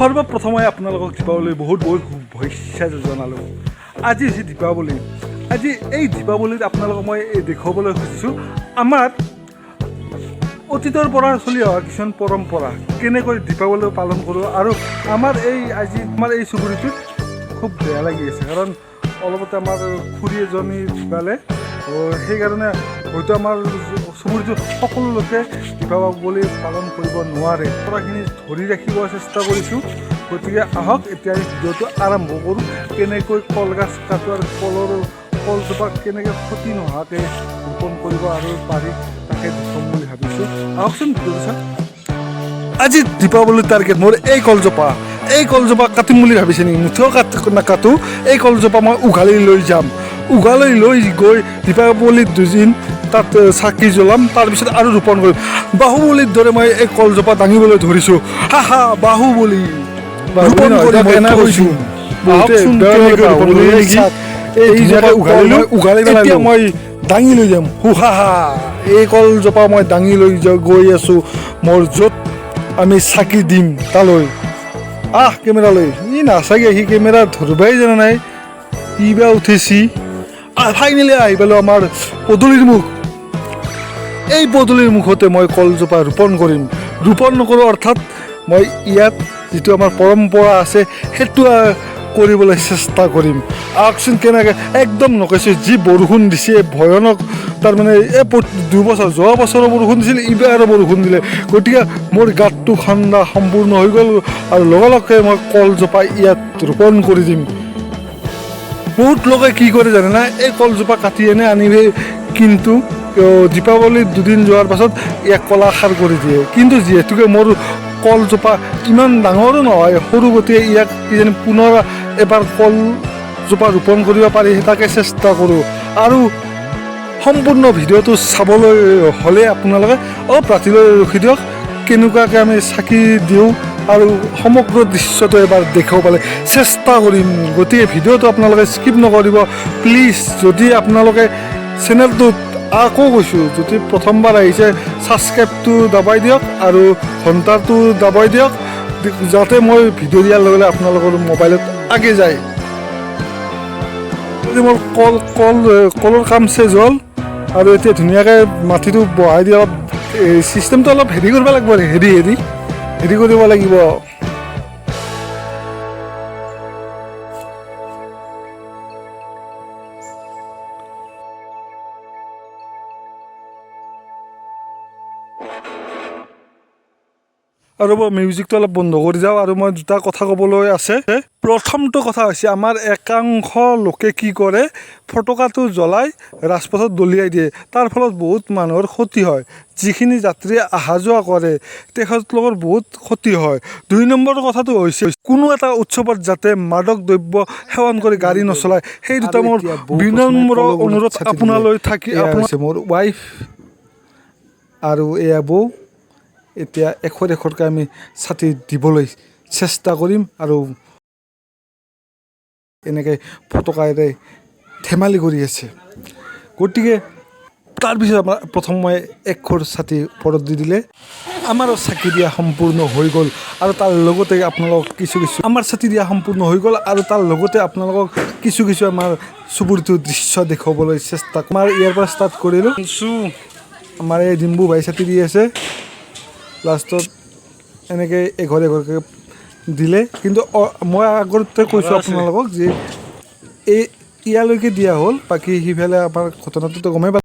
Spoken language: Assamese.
সৰ্বপ্ৰথমে আপোনালোকক দীপাৱলীৰ বহুত বহুত শুভেচ্ছা জনালোঁ। আজি হৈছে দীপাৱলী। আজি এই দীপাৱলীত আপোনালোকক মই এই দেখুৱাবলৈ খুজিছোঁ আমাৰ অতীতৰ পৰা চলি অহা কিছুমান পৰম্পৰা, কেনেকৈ দীপাৱলী পালন কৰোঁ। আৰু আমাৰ এই আজি আমাৰ এই চুবুৰীটোত খুব বেয়া লাগি আছে, কাৰণ অলপতে আমাৰ খুৰী এজনী ঢুকালে। সেইকাৰণে হয়তো আমাৰ চুবুৰীটোত সকলো লোকে দীপাৱলী পালন কৰিব নোৱাৰে। পৰম্পৰাখিনি ধৰি ৰাখিব চেষ্টা কৰিছোঁ। গতিকে আহক, এতিয়া আমি ভিডিঅ'টো আৰম্ভ কৰোঁ। কেনেকৈ কলগছ কাটো আৰু কলজোপা কেনেকৈ ক্ষতি নোহোৱাকৈ ৰোপণ কৰিব আৰু পাৰি, তাকে দেখুৱাম বুলি ভাবিছোঁ। আহকচোন, ভিডিঅ'টো চাওক। আজি দীপাৱলীৰ টাৰ্গেট মোৰ এই কলজোপা। এই কলজোপা কাটিম বুলি ভাবিছে নেকি? মুঠেও নাকাটো। এই কলজোপা মই উঘালি লৈ যাম। উঘালি লৈ গৈ দীপাৱলীত দুদিন তাত চাকি জ্বলাম, তাৰপিছত আৰু ৰোপণ কৰিম। বাহুবলীৰ দৰে মই এই কলজোপা দাঙিবলৈ ধৰিছোঁ। হা হা, বাহুবলী ৰোপণ কৰি মই এনে কৈছোঁ। আহকচোন, কেনেকৈ ৰোপণ কৰি নেকি। এই ধুনীয়াকৈ উঘালি উঘালি পেলাই এতিয়া মই দাঙি লৈ যাম। হু হা হা, এই কলজোপা মই দাঙি লৈ গৈ আছোঁ মোৰ য'ত আমি চাকি দিম তালৈ। আহ, কেমেৰা লৈ ই নাচাগে, সি কেমেৰা ধৰবাই জানা নাই, কি বা উঠেছি। ফাইনেলি আহি পালোঁ আমাৰ পদূলিৰ মুখ। এই পদূলিৰ মুখতে মই কলজোপা ৰোপণ কৰিম। ৰোপণ নকৰোঁ, অৰ্থাৎ মই ইয়াত যিটো আমাৰ পৰম্পৰা আছে, সেইটো কৰিবলৈ চেষ্টা কৰিম। আহকচোন, কেনেকৈ একদম নকৈছোঁ। যি বৰষুণ দিছে ভয়ানক, তাৰমানে এই 2 বছৰ, যোৱা বছৰো বৰষুণ দিছিল, এইবাৰো বৰষুণ দিলে। গতিকে মোৰ গাঁতটো খন্দা সম্পূৰ্ণ হৈ গ'ল আৰু লগে লগে মই কলজোপা ইয়াত ৰোপণ কৰি দিম। বহুত লোকে কি কৰে জানে না? এই কলজোপা কাটি আনে, আনি কিন্তু দীপাৱলীত দুদিন যোৱাৰ পাছত ইয়াক কলাখাৰ কৰি দিয়ে। কিন্তু যিহেতুকে মোৰ কলজোপা ইমান ডাঙৰো নহয়, সৰু, গতিকে ইয়াক কিজানি পুনৰ এবাৰ কলজোপা ৰোপণ কৰিব পাৰি, তাকে চেষ্টা কৰোঁ। আৰু সম্পূৰ্ণ ভিডিঅ'টো চাবলৈ হ'লে আপোনালোকে অলপ ৰাতিলৈ ৰখি দিয়ক। কেনেকুৱাকৈ আমি চাকি দিওঁ আৰু সমগ্ৰ দৃশ্যটো এবাৰ দেখুৱাবলৈ চেষ্টা কৰিম। গতিকে ভিডিঅ'টো আপোনালোকে স্কিপ নকৰিব প্লিজ। যদি আপোনালোকে চেনেলটোত, আকৌ কৈছোঁ, যদি প্ৰথমবাৰ আহিছে, ছাবস্ক্ৰাইবটো দাবাই দিয়ক আৰু ঘণ্টাটো দাবাই দিয়ক, যাতে মই ভিডিঅ' দিয়াৰ লগে লগে আপোনালোকৰ মোবাইলত আগে যায়। আজি মোৰ কলৰ কাম শেষ হ'ল আৰু এতিয়া ধুনীয়াকৈ মাটিটো বহাই দি অলপ চিষ্টেমটো অলপ হেৰি কৰিব লাগিব, আৰু হেৰি হেৰি হেৰি কৰিব লাগিব। আৰু মই মিউজিকটো অলপ বন্ধ কৰি যাওঁ আৰু মই দুটা কথা ক'বলৈ আছে। প্ৰথমটো কথা হৈছে, আমাৰ একাংশ লোকে কি কৰে, ফটকাটো জ্বলাই ৰাজপথত দলিয়াই দিয়ে। তাৰ ফলত বহুত মানুহৰ ক্ষতি হয়। যিখিনি যাত্ৰীয়ে অহা যোৱা কৰে, তেখেতলোকৰ বহুত ক্ষতি হয়। 2 নম্বৰ কথাটো হৈছে, কোনো এটা উৎসৱত যাতে মাদক দ্ৰব্য সেৱন কৰি গাড়ী নচলায়। সেই দুটা আৰু মোৰ এতিয়া বৌ প্ৰথমে বিনম্ৰ কলৰ গুৰিত অনুৰোধ ছাতি দিলে। আপোনালৈ থাকি এয়া আপোনাৰ হৈছে মোৰ ৱাইফ আৰু এয়া বৌ। এতিয়া এখৰ এখৰকৈ আমি ছাতি দিবলৈ চেষ্টা কৰিম আৰু এনেকৈ ফটকাৰে ধেমালি কৰি আছে। গতিকে তাৰপিছত আমাৰ প্ৰথম মই এখৰ ছাতি ওপৰত দি দিলে। আমাৰো চাকি দিয়া সম্পূৰ্ণ হৈ গ'ল আৰু তাৰ লগতে আপোনালোকক কিছু কিছু আমাৰ ছাতি দিয়া সম্পূৰ্ণ হৈ গ'ল আৰু তাৰ লগতে আপোনালোকক কিছু কিছু আমাৰ চুবুৰীটোৰ দৃশ্য দেখুৱাবলৈ চেষ্টা। আমাৰ ইয়াৰ পৰা ষ্টাৰ্ট কৰিলোঁ। আমাৰ এই ডিম্বু ভাই ছাতি দি আছে। লাষ্টত এনেকৈ এঘৰ এঘৰকৈ দিলে। কিন্তু মই আগতে কৈছোঁ আপোনালোকক যে এই ইয়ালৈকে দিয়া হ'ল, বাকী সিফালে আমাৰ ঘটনাটোতো গমেই পালে।